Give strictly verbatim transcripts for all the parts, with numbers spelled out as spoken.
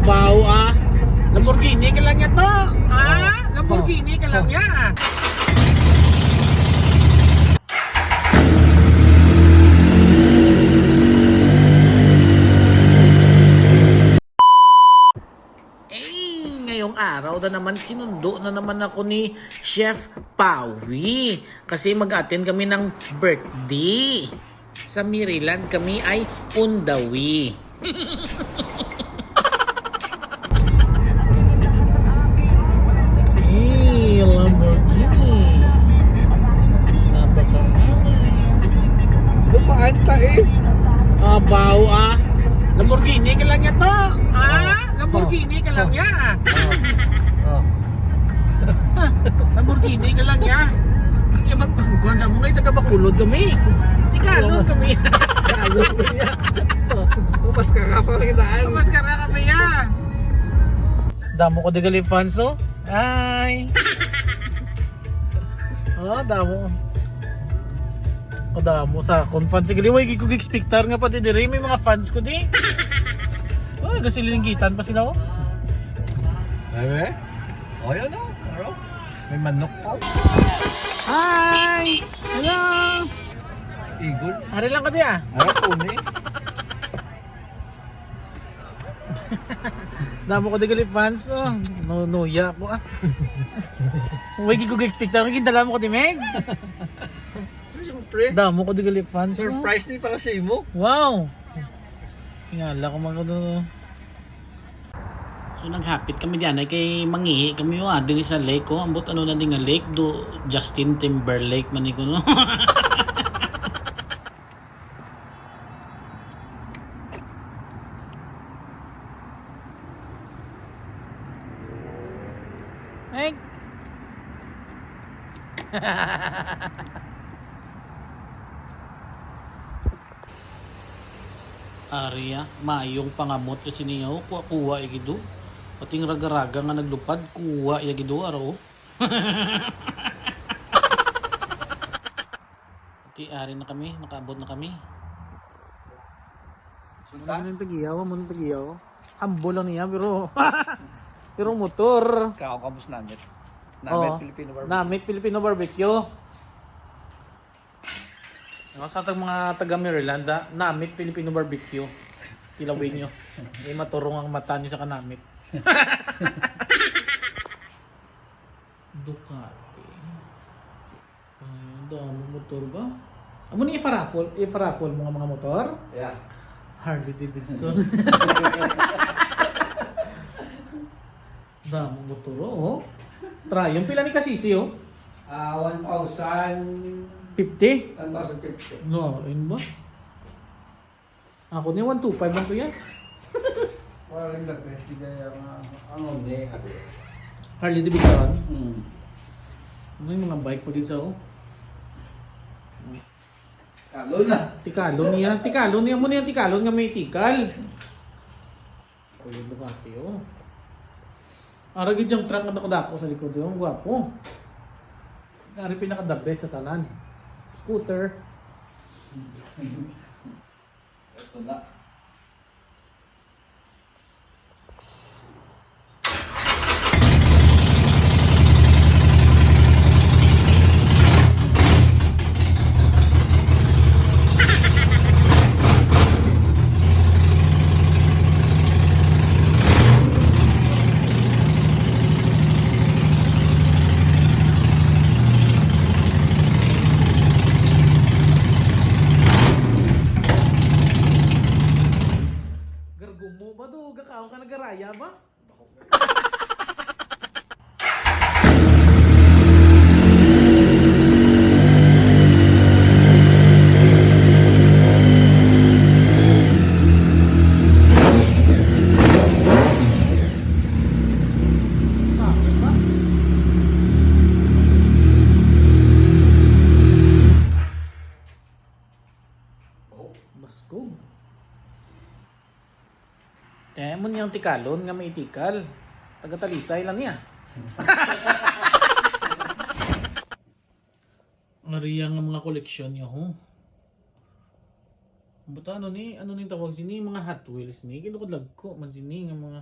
Wow, ah. Lamborghini ka lang niya to. Ah, Lamborghini ka lang niya. Eh, ngayong araw na naman, sinundo na naman ako ni Chef Pawi kasi mag-attend kami ng birthday. Sa Maryland kami ay on the way. Eh, Lamborghini. Napakamalas. Dumaan ta eh. Abaw, ah. Lamborghini ka lang niya to. Ah, Lamborghini ka lang niya. Oh. Oh. Lamborghini ka lang niya. Kaya magkuhan sa mo, ngay taga Bacolod kami. Tikalon kami. Kalon niya. Mas kakapa kita. Mas kara kami ya. Damo ko digali fans, oh. Hi. Oh, damo. Kadamo sa akon fans. Sige, way gid ko expectar nga pati diri may mga fans ko di. Oh, gasilinggitan pa sila, oh. Ay, eh? Oh, yun, oh. Ano? May manok, oh. Hi! Hello! Igol. Ari lang ko di, ah. Ano, puni? Damo ko digali fans, oh. No, no, ya ko, ah. Way gid ko expect na gindala mo ko di, Meg. Siyempre. Damo ko digali fans, oh. Surprise ni para sa imo. Wow. Tingala ko man ko doon. So, naghapit kami diyan ay kay mangihi kami, oh, ah, diri sa lake, oh. Ambot ano na di nga lake, do Justin Timberlake man ni ko, no? Ay. Ari, ah, mayong pangamot kasi niya, oh, kuha-kuha ya gid, oh. Pati ang raga-raga nga naglupad, kuha ya gid, oh, aro, oh. Okay, ari na kami, nakaabot na kami. Ano nang tagiyaw? Ano nang tagiyaw? Humble lang niya, pero, pero motor. Kao kabos namit. Namit Oo. Filipino barbecue. Namit Filipino barbecue. Ano sa tag mga taga Maryland, ah, namit Filipino barbecue. Kilawin nyo. May maturong ang mata nyo sa kanamit. Ducati. Ay, damo motor ba? Amo ni ifa-raffle, ifa-raffle mo nga mga motor? Yeah. Harley Davidson. Damo motor, oh. Triumph, pila ni ka C C, oh? Ah, one thousand Fifty? One thousand fifty. No, yun ba? Ako ni one two five lang to yan. Wala rin the best, di kaya nga, ano, may, ano. Harley Davidson? Hmm. May mga bike pa gid sa, oh. Kalon na. Tikalon niya. Tikalon niya mo niya. Tikalon nga may tikal. Kuya Ducati, oh. Ara gid yung truck nga nakadako sa likod, oh. Ang gwapo. Ari pinaka the best sa tanan. Scooter. Ito na. Gargumo ba do? Gakaon ka nagaraya ba? Baskog. Kaya mo niyang tikalon nga may tikal. Taga-Talisay lang niya. Ang riya nga mga koleksyon niya, ho. Buta, ano ni? Ano ning tawag sini? Mga Hot Wheels ni? Kilo ko dagko man sini nga mga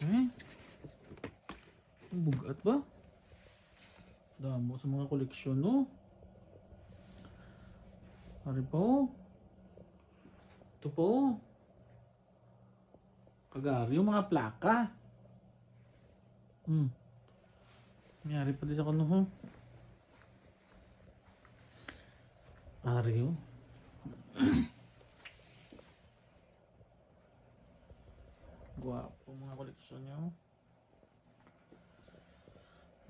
Eh? Ang bugat ba? Damo sa mga koleksyon, no? Ari pa, oh. Ito pa, oh. Kag ari yung mga plaka. Hmm. Nangyari pa din sa kuno, ho. Ari, oh. Guwapo mga koleksyon niyo.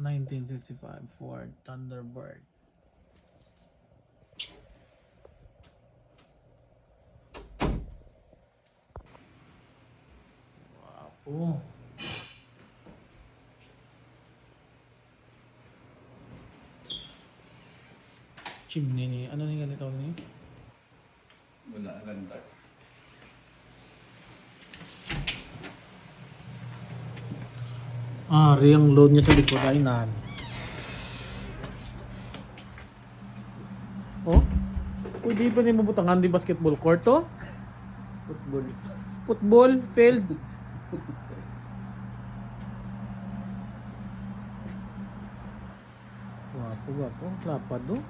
Nineteen fifty-five Ford Thunderbird. Guwapo. Chimney ni, ano ni ganito ni? Wala, lantern. Ari ang load niya sa likod, ay nan. Oh, pwede pa ni mabutangan di basketball court to? Football. Football field. Gwapo, gwapo. Lapad, oh.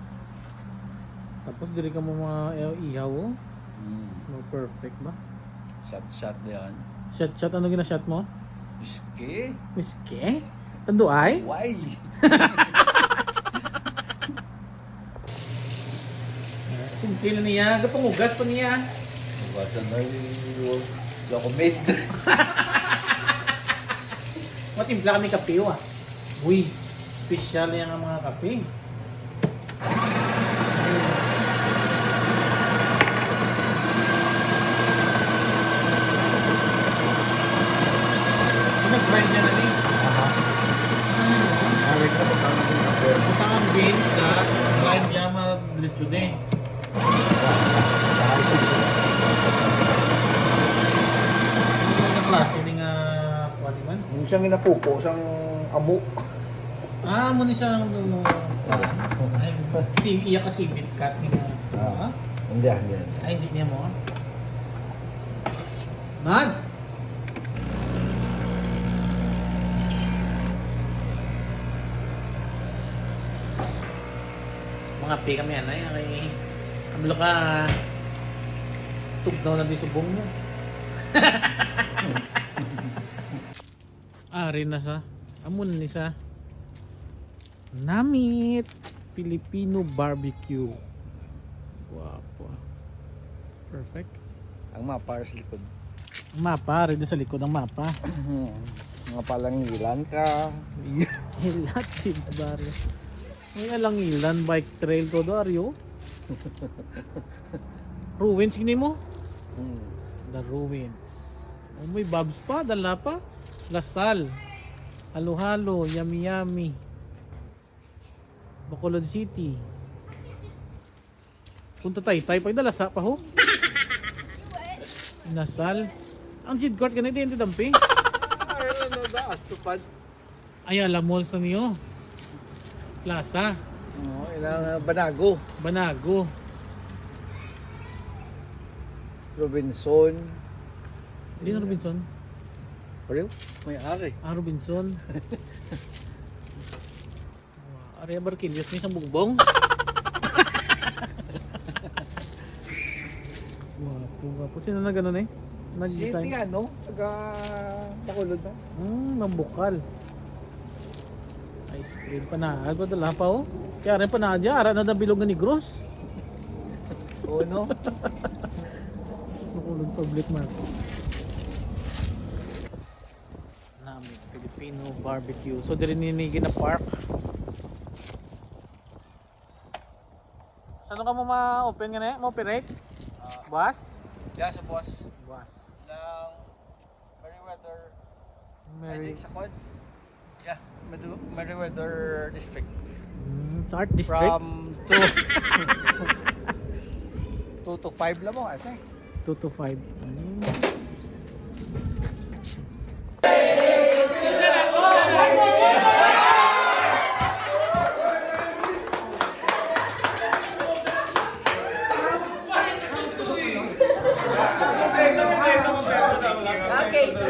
Tapos diri ka mo mga ihaw, oh. Mm. No, perfect ba? Shot, shot na yan. Shot, shot. Ano gina-shot mo? Whisky. Whisky? Tanduay? Why? Simple na niya. Gapangugas pa niya. Hugasan na yung Locomid. Matimpla kami kape, ah. Uy, special yan ang mga kape. Nag-grind yan, ani? Aha. Ano yun? Ah, wait na, butang ang beans na grind niya, ma-, diretso din. Ano sa klase ni nga kuwan ni man? Yung siyang ginapupo, sang amo. Ah, mo ni siya ang, ano, ay, si, iya ka sipit cut ni nga, ah? Hindi, hindi, hindi. Ay, hindi niya mo, ah? Nan! Mga pi kami, anay, ay, kablo ka, tugnaw na di subong mo. Ari na sa, amo na ni sa Namit Filipino Barbecue. Guwapo. Perfect. Ang mapa sa likod. Ang mapa, ready sa likod ang mapa. Mga palangilan ka. Hilat si Barrio. May alangilan, bike trail to do, Aryo. Ruins, gini mo? Hmm. The Ruins. Oh, may Bob's pa, dala pa. Lasal. Halo-halo, yummy-yummy. Bacolod City. Punta Taytay, pag dalasa pa ho. Lasal. Ang Jidcourt gani, di, di dampi. Ay, ano na, da, Astupad. Ay, ala, malls na niyo. Plaza. Oo, ilang, ah, Banago. Banago. Robinson. Di na Robinson? Pareho? May ari. Ah, Robinson. Ari ang Barquillos, may isang bugbong. Gwapo, gwapo. Sino nag-ano na eh? Nag-design? Si Tiano, taga Bacolod na. Hmm, mambukal. Ice cream pa na. Agad na pa, oh. Kaya rin pa na dyan. Ara na na bilog nga Negros. Oo, no? Bacolod Public Market. Namit Filipino Barbecue. So, diri ni, ni gina-park. Sa ano ka mo ma-open nga na? Mo-operate? Ah. Buwas? Yeah, sa buwas. Buwas. Ng Meriwether. Meri- Ay, di, sa kwan? Yeah, Medu-, Meriwether District. Mm, sa Art District? From two, two to five lang mo, I think. Two to five. Mm. Okay, so